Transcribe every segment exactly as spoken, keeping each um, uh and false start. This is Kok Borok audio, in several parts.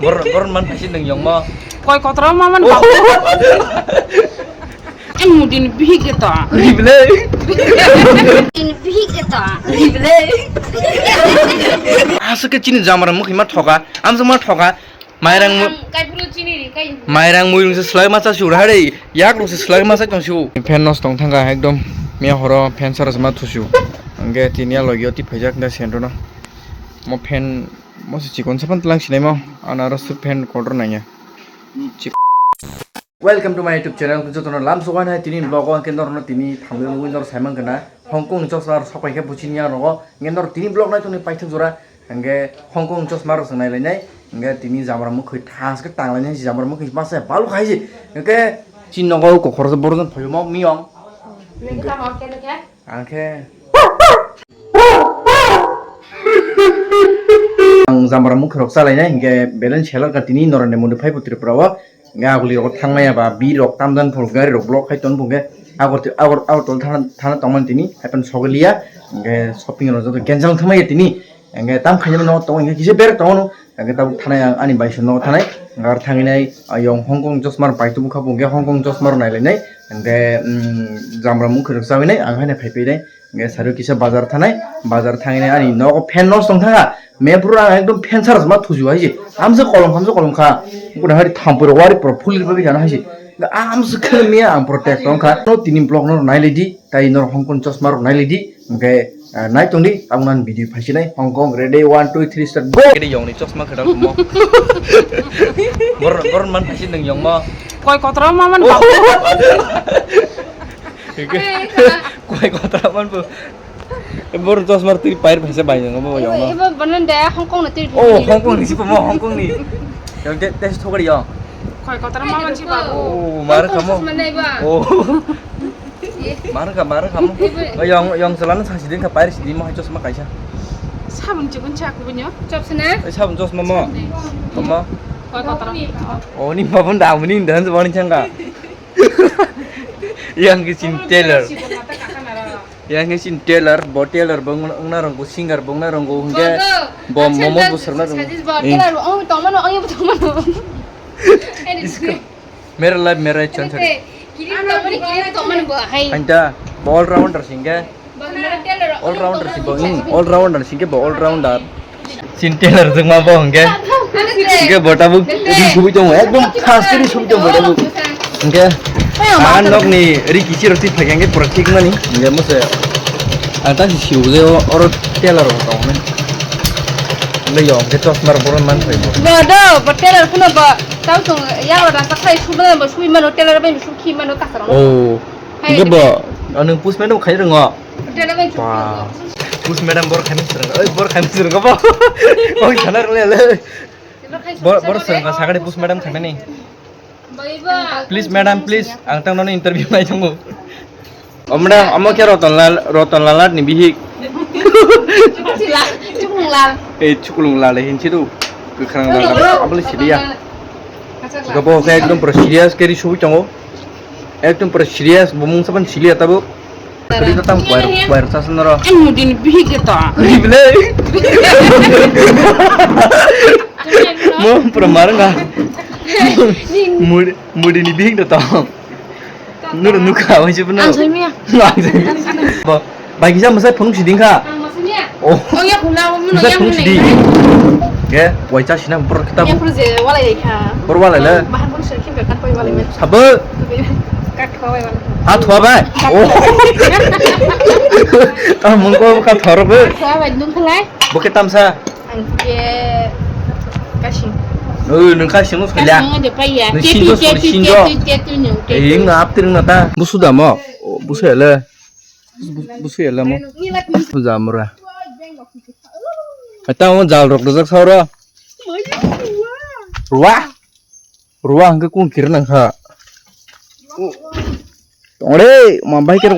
Bor, bor man phaisi nung yongmo. Koi kotora ma man babu. Ang mudin bihik eto. Rible. Mudin bihik eto. Rible. Asuk ke chini jamara mukhi ma thoka. Amsa ma thoka. Mairang mu-, Ang kai phuru chini ri kai. Mairang muirung se slai ma cha sura hare. Yak rok se slai ma cha tong su. Fan nos tong thanga ekdom. Miya horo fan sara ma thusu. Angge tini a logio ti phaijak da sentro no. Mo fan mo se chikon sapan tlang sinai mo. Ana ro su fan kotor nanya. Chik-, Welcome to my YouTube channel. Jotono lam sogai nai tini vlog o, hwnkhe norokno tini thangwi nugwi norok saimang kana Hong Kong ni chosma rok sopai khe buchini ya rogo. Hwnkhe norok tini vlog nai tongni paithak jora. Hwnkhe Hong Kong ni chosma rok swng nai lainai. Hwnkhe tini jamra mwkhwi thas khe tang lainai, jamra mwkhwi masa balu khai se. Hwnkhe chini nogo kokhor borok jon phaio mo miyong. Hwnkhe ang khe ang jamra mwkhwi rok cha lainai, hwnkhe balance seller ka tini Narendra Modi phai bo Tripura o. Hwnkhe aguli rok thang maya ba bir rok tamjani phuru gari rok block khai ton phuru hwnkhe Agor-, Agor-, Agartala thana, thana tongmani tini haiphano sogwi liya. Hwnkhe shopping rok joto cancel thang maya tini. Hwnkhe tam khainai no tongo, hwnkhe kisa berek tongo no. Hwnkhe tabuk thanai ang ani bai song nogo thanai. Hwnkhe aro thangwi nai ayong Hong Kong chosma rok pai tubu kha bo, hwnkhe Hong Kong chosma rok nai lainai. Hwnkhe, mm, jamra mwkhwi rok chawi nai ang haino phai pai nai. Hwnkhe sari o kisa bazar thanai, bazar thangwi nai ani nogo fan nos tong thanga. Mepru ang ekdom fan sara ma thuju hai se. Amsa kolom kha, amsa kolom kha. Kuna hari thampui rok wari pura phuli rwbabi jana hai se. Amsa khel miya ang protect tong kha. No tini vlog no nai lidi, tai no Hong Kong chosma rok nai lidi. Hwnkhe, ah, nai tong di, tabuk nang video phai sinai. Hong Kong ready, one, two, three, start, go. Kede yong ni chosma khedal mo. Bor, bor man phai si nung yong mo. Koi kotora ma man babu. Koi kotora man bu. Bor chosma twi pair phaisa bai nang bo yong no. Ibo bono de Hong Kong no twi. Oh, Hong Kong ni si mo, Hong Kong ni. Yong te, te thogari yong. Koi kotora ma man si babu. Oh, mar kamo. Oh. Mar ka, mar kamo. Yong, yong selana sa sidin ka pair sidin mo hai chosma kaisa. Sabun chibun cha kubunyo. Chop sina. Sabun chosma mo. Mo. Koi kotora. Oh, ni babun da muni dan bani changa. Yang ke sin tailor. Yang ke sin tailor, bo tailor bo wngna rong, bo singer bo wngna rong, hingke bo momo bo serna rong. Tailor bo, ang tongmano, ang bo tongmano. Iska. Mera life mera chance. Kirim tongmani, kirim tongmani bo hai. Anta, bo all rounder singke. All rounder si bo, hmm, all rounder si ke bo all rounder. Sin tailor jwk ma bo hwnkhe. Hwnkhe bo tabuk ri subui tongo, ekdom fast ri subui tongo bo tabuk. Hwnkhe ang nok ni ri kichi rok twi phai khe hwnkhe pura thik mani. Hwnkhe mose ang ta si siu je oro tailor rok tong mani. Hwnkhe yo hwnkhe chosma rok boron man phai bo. Bo do, bo tailor phano bo tau tong ya ora ta khai subui mano, subui mano tailor bai subui mano kasaro. Oh. Hwnkhe bo, o, nwng push madam khai rwngo? Ba, push madam bor khai mani swrwngo. Oi, bor khai mani swrwngo bo. Oi, sana rwle le. Bor, bor swrwngo, sakani push madam khai mani. Please madam, please, ang tang nono interview nai thango. O madam, amo khe Roton Lal, Roton Lal ni bihik. Chuklung Lal. Eh, Chuklung Lal hin chidu. Kwkhwrang Lal, abole sidiya. Gabo khe ekdom pura serious khe ri subui tongo. Ekdom pura serious, bo mungsa ban siliya tabuk. Ri ta tam kuwai rok, kuwai rok sasa noro. Ang mudin bihik de to. Ri bile. Mo pura mar nga. Mudi, mudi ni bihik de to. Nuru nukha, wajib no. Ang sai miya. Ang sai miya. Bo. Bai kisa mwsai phunuk siding kha. Ang mwsai niya. Oh. Oh, ya khula, mo mwsai ya phunuk siding. Ke, waisa sina borok kita. Ya khuru je walai kha. Bor walai le. Bahar bun sir khim kan koi walai men. Sabo. Kat khwa walai. Ha thwa bai. Oh. Ah, mung ko ka thor be. Thwa bai nung khalai. Bo ke tamsa. Ang ke kasing. Oh, nung kasing no sila. Kasing de pai ya. Nung sinjo suri sinjo. Ei, nung aptir nung ta. Busu da mo. Oh, busu ele. Busu yala mo. Jamura. Ata mo jal rok dajak saura. Ruwa. Ruwa hangke kung kir nang kha. Tongre, ma bai kir.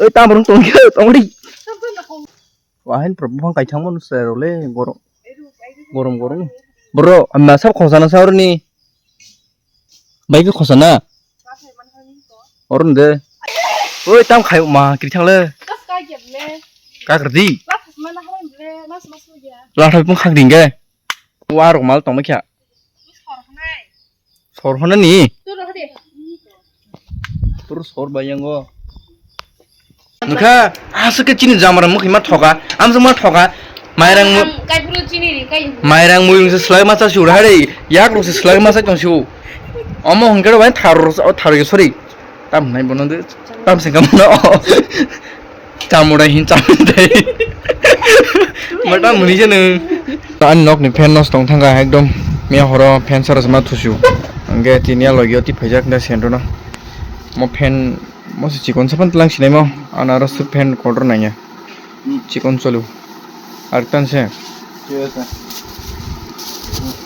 Oi, tam rung tong kir, tongre. Wahin pro bang kai thang mon se role, gorom. Gorom, gorom. Bro, amma sab khosana saurni. Bai ke khosana. Orun de. Oi, tam khai ma kiri thang le. Kakrdi. Lathai pung khak ding ge. Warok mal tongma kha. Sor hwnani? Pur sor bai yango. Nukha, aswk khe chini jamara mukhi ma thoka, amsa ma thoka. Mairang mu-, Ang kai puro chini ri, kai. Mairang mui se slai ma cha siu hari, yak ro se slai ma cha tong siu. Omo hongke ro bai thar ro, thar ro, sorry. Tam nai bono de, tam se kam no. Chamura hin chamdai. Mata muni jene. Ani nokni fan nosto wng thangkha ekdom. Miya horo fan sara sama thusu. Angge tini a logio ti phaijak da sendro no. Mo fan mo se chikon sapan tlang sinai mo. Ana aro su fan kotor nangya. Chikon cholu. Ar tan se.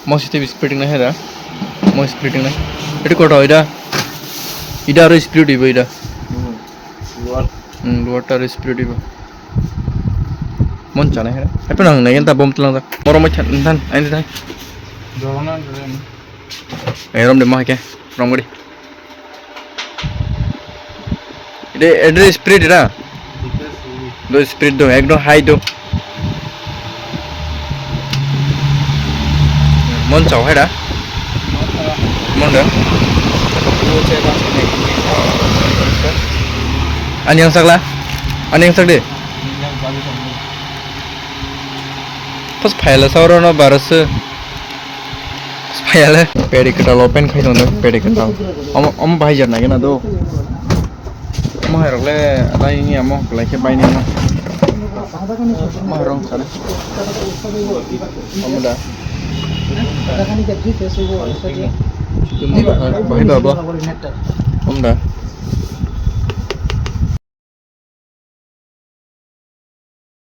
Mo se te speeding na hera. Mo speeding na. Eti kotor ida. Ida aro speed ibo ida. Hmm, luar ta respiro dibo. Mon chana he. Epe nang nai ta bom tlang ta. Moro mo chan tan, ai tan. Jorona jorona. Eh, rom de ma ke. Rom gari. Ide, ide spirit ida. Do spirit do, ekdom high do. Mon chao hai da? Mon da? Ani yang sakla? Ani yang sak de? Pas phaila sauro no barase. Pas phaila. Pedi ketal open khai dong da, pedi ketal. Om, om bahai jar nai na do. Omo hai rok le, tai ni amo, belai khe bai ni amo. Omo hai rok kare. Omo da. Bahai da bo. Omo da.